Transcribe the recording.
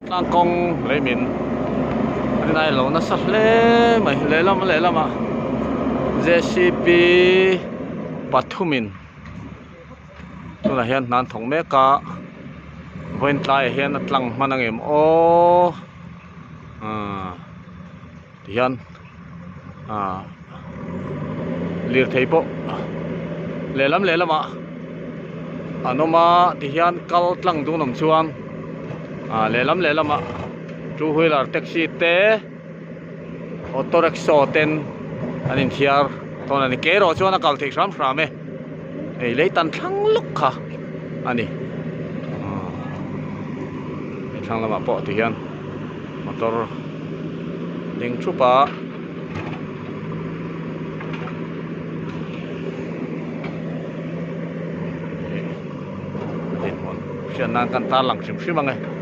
Tlang kawng lei min rinai lo nasa hle mai lehlam lehlamah jcb pathumin tunah hian hna an thawk mek a vawiin tlaiah hian a tlang hman ang em aw ahh tihian ah lirthei pawh lehlam lehlamah an awm a tihian kal tlang dun awm chuan ah lehlam lehlamah two wheeler taxi te auto rickshaw ten an inthiar tawn a ni ke erawh chuan a kal theih hram hram e hei lei tan thlang lawk kha a ni hei thlang lamah pawh tihian motor ding thup a. Dinhmun hriat nan kan tarlang hrim hrim ang e.